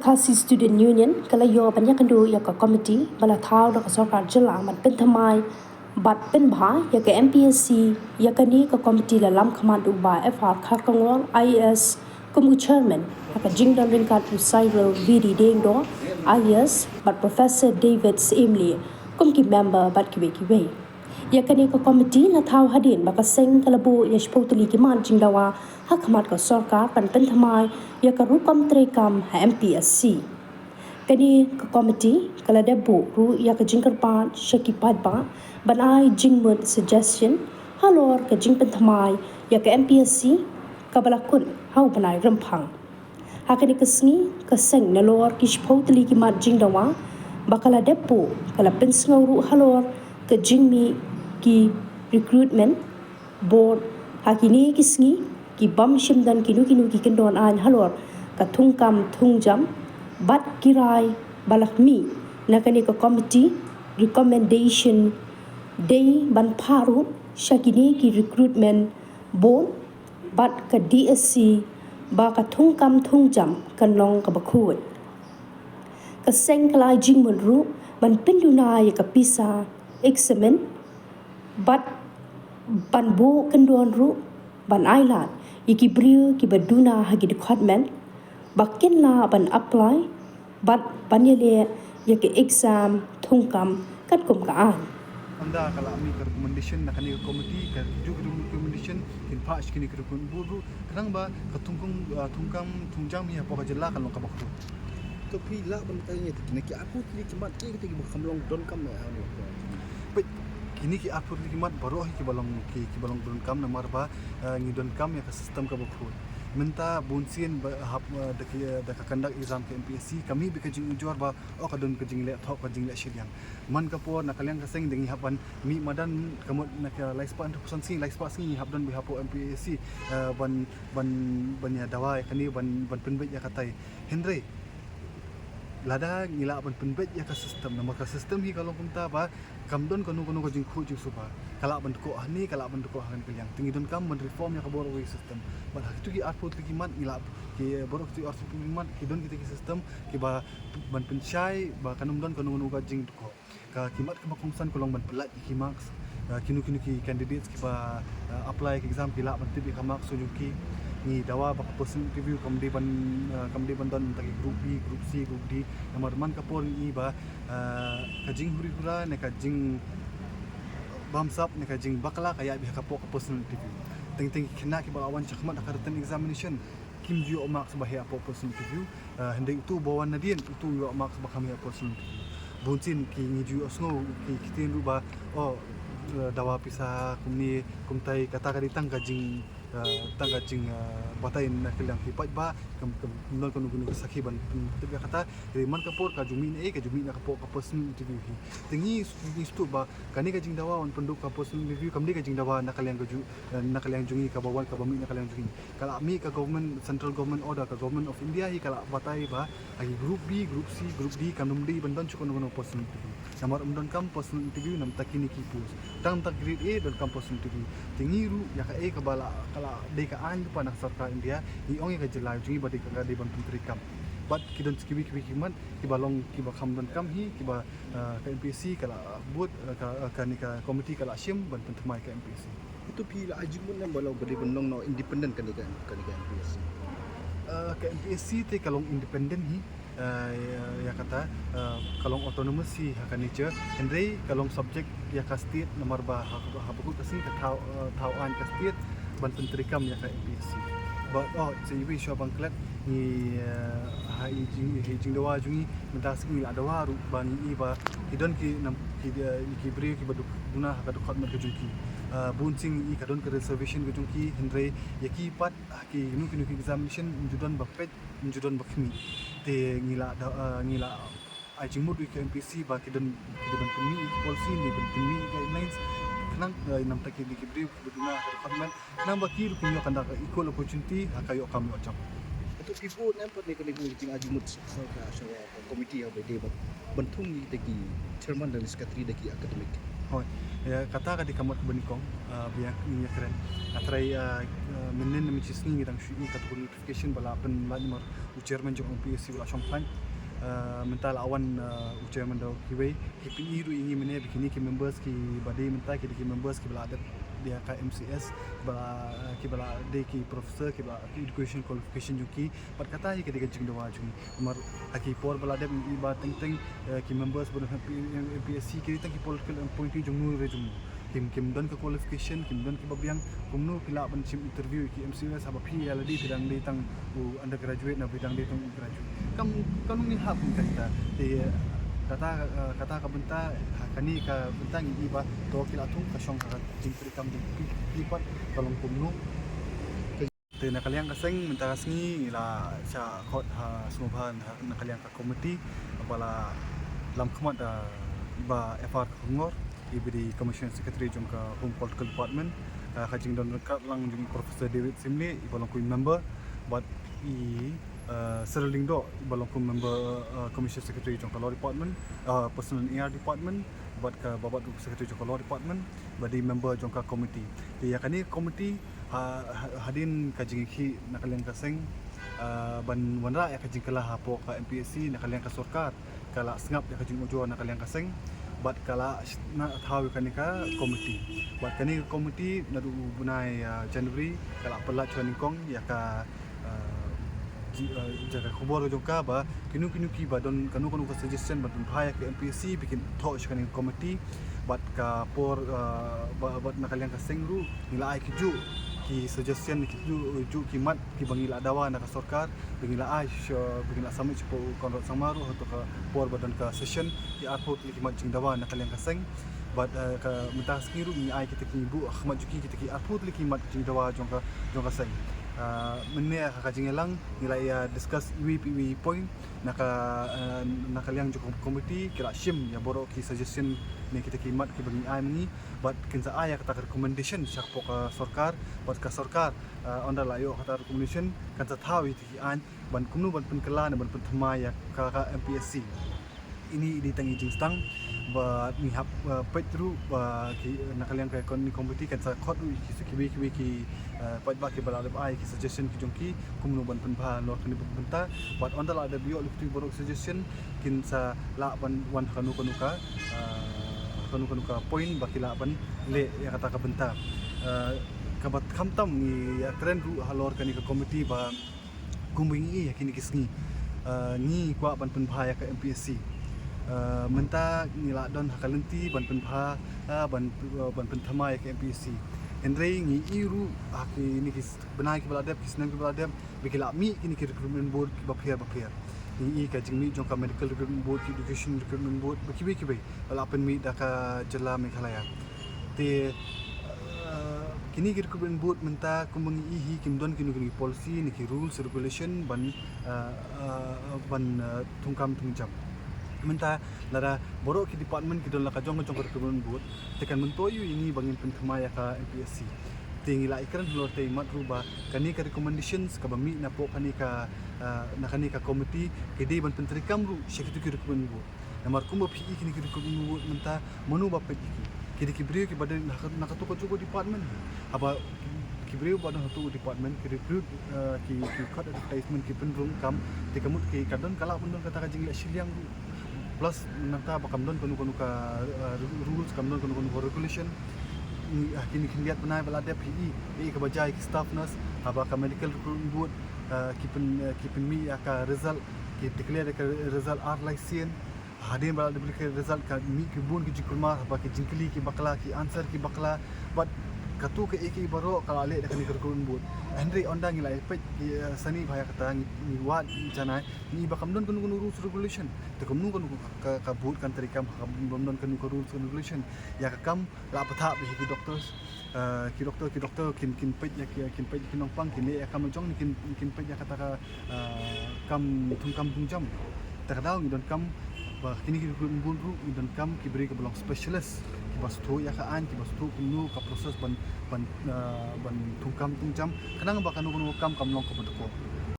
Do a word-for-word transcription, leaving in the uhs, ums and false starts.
Khasi Student Union ka la ïoh ban ïakynduh ïa ka komiti ba la thaw da ka sorkar jylla ban pynthymmai bad pynbha ïa ka M P S C. Ïa kane ka komiti la lam khmat u Bah F R Kharkongor I A S kum u chairman, ha ka jingdon ryngkat u Cyril V D Diengdoh I A S bad Professor David Syiemlieh kum ki member bad kiwei kiwei. Ïa kane ka komiti la thaw hadien ba ka seng ka la buh ïa shiphew tylli ki mat jingdawa ha khmat ka sorkar ban pynthymmai ïa ka rukom treikam ha M P S C. Kane ka komiti ka la dep buh ruh ïa ka jingkyrpad sha ki paidbah ban ai jingmut, suggestion, halor ka jingpynthymmai ïa ka M P S C kaba la kut ha u bnai Rymphang. Ha kane ka sngi ka seng, nalor ki shiphew tylli ki mat jingdawa ba ka la dep buh, ka la pynsngew ruh halor ka jingmih ki recruitment board. Ha kine ki sngi ki bym shym don kino kino ki kyndon aiñ halor ka thungkam thungjam bad ki rai ba la mih na kane ka komiti. Recommendation dei ban phah ruh sha kine ki recruitment board bad ka D S C ba ka thungkam thungjam kan long kaba khuid. Ka seng ka la ai jingmut ruh ban pynduna ïa ka pisa exam bad ban buh kyndon ruh ban ai lad ïa ki briew kiba duna ha ki dkhot met ba kin lah ban apply bad ban ïaleh ïa ka exam thungkam katkum ka aiñ. Ynda ka la mih ka recommendation na kane ka komiti, ka ju ka recommendation kin phah sha kine ki recruitment board ruh, khnang ba ka thungkam, ah, thungkam thungjam hi hapoh ka jylla kan long kaba khuid. To phi lah ban kynmaw ïa kine ki arphew tylli ki mat, kiei kita kiba kham long donkam ne ha ne? Peit, kine ki arphew tylli ki mat baroh hi kiba long, ki, kiba long donkam namar ba, ah, ngi donkam ïa ka system kaba khuid. Mynta bunsien ba hap, ah, da ki, ah, da ka conduct exam ka M P S C, ka mih beit ka jingujor ba, oh, ka don ka jingleh thok, ka jingleh shiliang. Man ka por na ka liang ka seng dang ngi hap ban mih madan, ka mut na ka lai spah hynriew phew san sngi, lai spah sngi ngi hap don beit hapoh M P S C, eh, ban, ban, ban ïa dawa ïa kane, ban, ban pynbeit ïa katai. Hynrei lada ngi lah ban pynbeit ïa ka system, namar ka system hi ka long kumta ba kam don kano kano ka jingkhuid jingsuba. Ka lah ban dkoh hangne, ka lah ban dkoh ha kane ka liang. Te ngi donkam ban reform ïa ka baroh kawei system. Bad ha kitu ki arphew tylli ki mat ngi lah, ki baroh kitu ki arphew tylli ki mat ki don kita ki system kiba ban pynshai ba kan ym don kano kano ka jingdkoh. Ka ki mat kaba kongsan ka long ban pyllait ïa ki marks. Ah, kino kino ki candidates kiba, ah, apply ka exam ki lah ban tip ïa ka marks jong ki. Ngi dawa ba ka personal interview kam dei ban, ah, kam dei ban don tang ki group B, group C, group D. Namar man ka por ngi i ba, ah, ka jinghuri hura ne ka jingbamsap ne ka jingbakla ka ïaid beit ha ka por ka personal interview. Teng teng ki khynnah kiba la wan shakhmat ha ka written examination kim ju ïoh marks ba heh hapoh personal interview. Ah, hynrei utu ba wan nadien utu u ïoh marks ba kham heh hapoh personal interview. Bunsien ki ngi ju ïohsngew ki ktien ruh ba, oh, eh, dawa pisa kumne kumtai, kata ka dei tang ka jing, eh, tang ka jing, eh, batai na ka liang ki paidbah, kam, kam don kano kano ka sakhi ban, ban tip ïa kata. Hynrei man ka por ka ju mih na, eh, ka ju mih na ka por ka personal interview hi. Te ngi, ngi sngewthuh ba kane ka jingdawa ban pynduh ka personal interview kam dei ka jingdawa na ka liang ka ju, eh, na ka liang jong ngi kaba wan kaba mih na ka liang jong ngi. Ka la mih ka government, central government order, ka Government of India hi ka la batai ba ha ki group B, group C, group D kan ym dei ban don shuh kano kano personal interview. Namar ym donkam personal interview na bynta kine ki post. Tang na bynta grade A donkam personal interview. Te ngi ruh ïa kaei kaba la, ka la dei ka aiñ lypa na ka sorkar India, ngi ong ïa ka jylla jong ngi ba dei ka, ka dei ban pyntreikam. Bad ki don kiwei kiwei ki mat kiba long kiba kham donkam hi, kiba, ah, ka M P S C ka la bud, ah, ka, ah, kane ka komiti ka la shim ban pynthymmai ka M P S C. Itu phi la ai jingmut ne ba long ba dei ban long noh independent kane ka, kane ka M P S C? Ah, ka M P S C te ka long independent hi, ah, ïa, ïa kata, ah, ka long autonomous hi ha ka nature, hynrei ka long subject ïa ka state namar ba ha, ha, haba kut ka sngi ka thaw, ah, thaw aiñ ka state ban pyntreikam ïa ka M P S C. Bad, oh, sa iwei shuwa ban klet ngi, ah, ha i jing, ha i jingdawa jong ngi mynta ka sngi la dawa ruh ba ngi i ba ki don ki nam, ki, eh, ki briew kiba duk, duna ha ka dkhot met ka jong ki. Ah, bunsien ngi i ka don ka reservation ka jong ki, hynrei ïa ki pat ha kino kino ki examination ym ju don ba peit, ym ju don ba khmih. Te ngi la da, ah, ngi la ai jingmut ïa ka M P S C ba ki don, ki don ban pynmih ïa ki policy ne ban pynmih ïa ki guidelines khnang, eh, na bynta kine ki briew kiba duna ha ka dkhot met. Khnang ba ki ruh kin ïoh kane ka equal opportunity ha ka ïoh kam ïoh jam. Hato phi buh ne em pat ne kane ka jingai jingmut sha ka, sha ka komiti haba ïadei bad ban thung ïa kita ki chairman da ki secretary da ki academic? Hooid. Ïa, kata ka dei ka mot kaba nyngkong, ah, ba ïa ngi ïa kren. Hynrei, ah, ah, mynnin na mynta shi sngi ngi dang shu ïohi ïa kata ka notification ba la pynlait namar u chairman jong ka M P S C u la shong phan. Ah, mynta la wan, ah, u chairman da kiwei, ki pyni ruh ïa ngi mynne ba kine ki members kiba dei mynta ki dei ki members kiba la dep ïa ka M C S, ba la, ah, kiba la dei ki professor, kiba la ki education qualification jong ki. Bad kata hi ka dei ka jingdawa jong ngi. Namar ha ki por ba la dep ngi i ba teng teng, eh, ki members ba don ha P-, M P S C ki dei tang ki political appointee jong no re jong no. Kim, kim don ka qualification, kim don kiba biang, kumno phi lah ban shim interview ki M C S haba phi ïa lade phi dang dei tang u undergraduate ne phi dang dei tang u graduate. Kam, kam ngi hap kata. Te, eh, kata, eh, kata ka bynta, ha kane ka bynta ngi i ba to ki la thung ka shong ka jingtrei kam jong phi, phi pat ka long kumno. Te na ka liang ka seng mynta ka sngi ngi la shah khot ha sngewbha na ka liang ka committee ba la lam khmat da Bah F R Kharkongor, i ba dei Commissioner Secretary jong ka Home Political Department, ah, ka jingdon ryngkat lang jong Professor David Simlei, i ba long kum member, bad i, ah, Cyril Lyngdoh, i ba long kum member, ah, Commissioner Secretary jong ka Law Department, ah, Personal and A R Department, bad ka Babat Secretary jong ka Law Department, ba dei member jong ka committee. Te ïa kane committee, ha, ha, hadien ka jingïakhih na ka liang ka seng, ah, ban wanrah ïa ka jingkylla hapoh ka M P S C na ka liang ka sorkar, ka la sngap ïa ka jingujor na ka liang ka seng, bad ka la sh-, na thaw ïa kane ka committee. Bad kane ka committee naduh u bnai, ah, January, ka la pynlait sha nyngkong ïa ka, ah, ji-, ah, jaka khubor ka jong ka ba kino kino kiba don kano kano ka suggestion ban pynbha ïa ka M P S C ba kin thoh sha kane ka committee. Bad ka por, ah, ba-, bad na ka liang ka seng ruh ngi la ai ki juh ki suggestion, ki juh, juh ki mat kiba ngi la dawa na ka sorkar, ba ngi la ai sha, ba ngi la submit sha u Conrad Sangma ruh ha kato ka por ba don ka session, ki arphew tylli ki mat jingdawa na ka liang ka seng. Bad, eh, ka mynta ka sngi ruh ngi ai kita ki buh ha khmat jong ki kita ki arphew tylli ki mat jingdawa jong ka, jong ka seng. Ah, mynne ha ka jingïalang ngi la ïa discuss iwei pa iwei point na ka, eh, na ka liang jong ka committee, ki la shim ïa baroh ki suggestion ne kita ki mat kiba ngi ai ma ngi. Bad kin sa ai ïa kata ka recommendation sha ka sorkar, bad ka sorkar, eh, ynda la ïoh kata recommendation kan sa thaw ïa ki aiñ ban kumno ban pynkylla ne ban pynthymmai ïa ka, ka M P S C. Ini i dei tang i jingsdang ba ngi hap, eh, peit ruh ba ki, na ka liang ka committee kan sa khot ruh ki, kiwei kiwei ki, eh, paidbah kiba la dep ai ki suggestion ki jong ki kumno ban pynbha halor kane ka bynta. Bad ynda la dep ïoh lukti baroh suggestion kin sa lah ban wan ha kano kano ka, ah, ha kano kano ka point ba ki lah ban leh ïa kata ka bynta. Ah, kaba khamtam ngi ïa kren ruh halor kane ka committee ba kumba ngi ïa kine ki sngi, ah, ngi kwah ban pynbha ïa ka M P S C. Ah, mynta ngi la don ha ka lynti ban pynbha, ah, ban, ah, ban pynthymmai ïa ka M P S C. Hynrei ngi i ruh ha kine ki bnai kiba la dep, ki snem kiba la dep, ba ki la mih kine ki recruitment board kiba pher ba pher. Ngi i ka jingmih jong ka medical recruitment board, ki education recruitment board, ba kiwei kiwei ba la pynmih da ka jylla Meghalaya. Te, eh, kine ki recruitment board mynta kumba ngi i hi kim don kino kino ki policy ne ki rules regulation ban, eh, eh, ban, eh, thungkam thungjam. Mynta lada baroh ki department ki don la ka jong ka jong ka recruitment board, te kan myntoi ïa ngi ba ngin pynthymmai ïa ka M P S C. Te ngi la ïakren halor te i mat ruh ba kane ka recommendations kaba mih napoh kane ka, ah, na kane ka committee ki dei ban pyntreikam ruh sha kito ki recruitment board. Namar kumba phi i kine ki recruitment board mynta, mano ba peit ïa ki? Ki dei ki briew kiba don na ka, na kato ka jong ka department. Haba ki briew ba don ha kato ka department ki recruit, ah, ki, ki khot advertisement, ki pynrung kam, te ka mut ki ka don, ka lah ban don kata ka jingleh shiliang ruh. Plus nangta ba kam don kano kano ka, eh, rules, kam don kano kano ka regulation. Ngi, ah, kine khyndiat bnai ba la dep hi i, i kaba jia ïa ki staff nurse, haba ka medical recruitment board, eh, ki pyn, eh, ki pynmih ïa ka result, ki declare ïa ka result ar lai sien. Hadien ba la declare result ka mih ki bun ki jingkulmar, haba ki jingkylli ki bakla, ki answer ki bakla. Bad kato kaei kaei baroh ka la leh da kane ka recruitment board. Hynrei ynda ngi la ïa peit, eh, sani bha ïa kata, ngi, ngi wad, ngi janai, ngi i ba kam don kano kano rules regulation. Te kumno kano ka, ka board kan treikam ha kaba ym don kano ka rules regulation. Ïa ka kam la pathap ïa ki doctors. Eh, ki doctor, ki doctor kin, kin peit ïa ki, kin peit ïa ki nongpang, kin leh ïa ka kam la jong, kin, kin peit ïa kata ka, eh, kam thungkam thungjam. Te ka daw ngi donkam ba kine ki recruitment board ruh ngi donkam ki briew kiba long specialist, kiba sngewthuh ïa ka aiñ, kiba sngewthuh kumno ka process ban, ban, eh, ban thungkam thungjam. Khnang ba kano kano ka kam kam long kaba dukor.